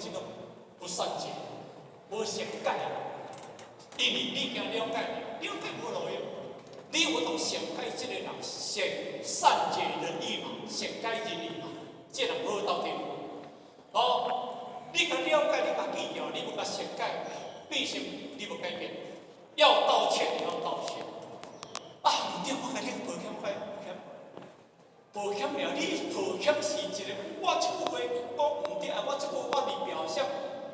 這個不善解，無善解。因為你驚了解，了解無路用。你有當善解這個人，善善解人意嘛，善解人意嘛，這人好鬥陣。哦，你較了解，你較記牢，你無較善解，變成你無改變。要道歉，要道歉。啊，毋對，我共你抱歉，抱歉，抱歉了。你抱歉是一個，我這句話講毋對啊，我這句話佇表象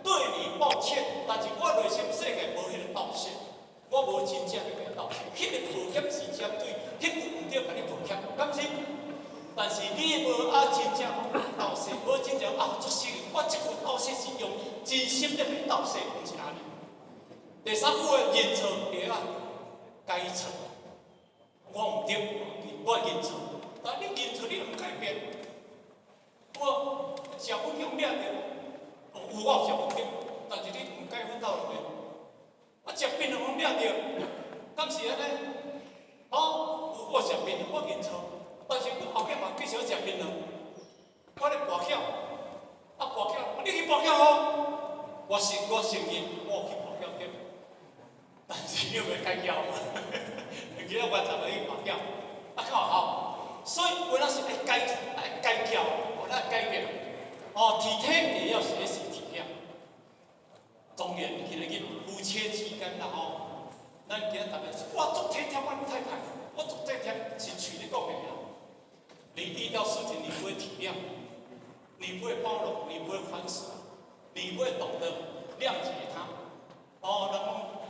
對你抱歉，但是我內心世界無彼個道歉，我無真正欲共你道歉。彼個抱歉是針對彼句毋對，共你抱歉，敢是？但是你無啊真正道歉，無真正啊，作實，我這句道歉是用真心咧共你道歉，毋是按呢。第三句話認錯會啊改錯，我毋對，我認錯。但你認錯，你毋改變。我食薰予掠著，有我有食薰，但是你毋改薰頭落我食檳榔予掠著，敢是按呢？哦，有我食檳榔，我認錯，但是我後壁嘛繼續食檳榔。我咧跋筊，啊跋筊，你去跋筊哦，我承認我有去跋筊對。但是你有袂改筊，記得我十個去跋筊，啊較好。所以有陣是愛改愛改筊，有愛改變。哦，體貼也要學習體諒。當然，今日夫妻之間啦吼，咱今日特別是我足體貼阮太太，我足體貼是喙咧講的爾。你遇到事情，你不會體諒，你不會包容，你不會寬恕，你不會懂得諒解他。哦，人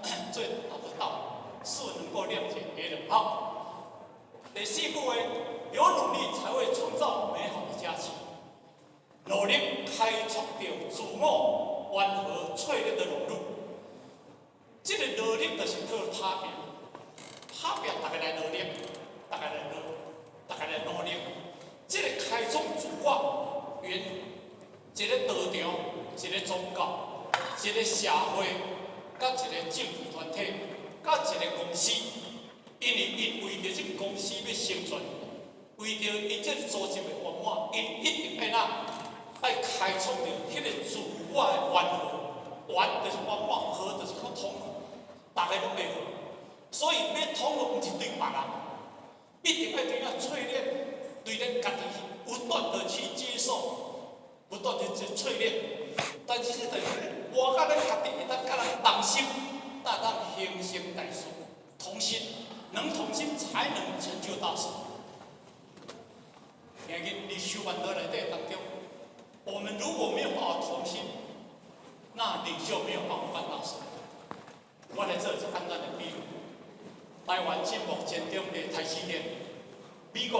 講最好的道理是能夠諒解別人。好，第四句話，有努力才會創造美好的家庭。努力開創著自我緩和淬煉的融入。這個努力就是靠打拼，打拼大家來努力，大家來努，大家來努力。這個開創自我原一個道場，一個宗教，一個社會，佮一個政治團體，佮一個公司，因為𪜶為著這個公司欲生存，為著𪜶這個組織的圓滿，𪜶一定愛哪愛開創著彼個自我的圓和，圓就是圓滿，和就是較統和，逐个攏會好。所以欲統和，毋是對別人，一定愛對咱淬煉，對咱家己不斷的去接受，不斷的去淬煉。但是這就是活甲咱家己會當佮人同心，會當形成大事，同心，能同心才能成就大事。今日佇修辦道內底當中，我們如果沒有辦法同心，那領袖沒有辦法辦大事。我來做一個簡單的比喻：台灣這目前中的台積電，美國。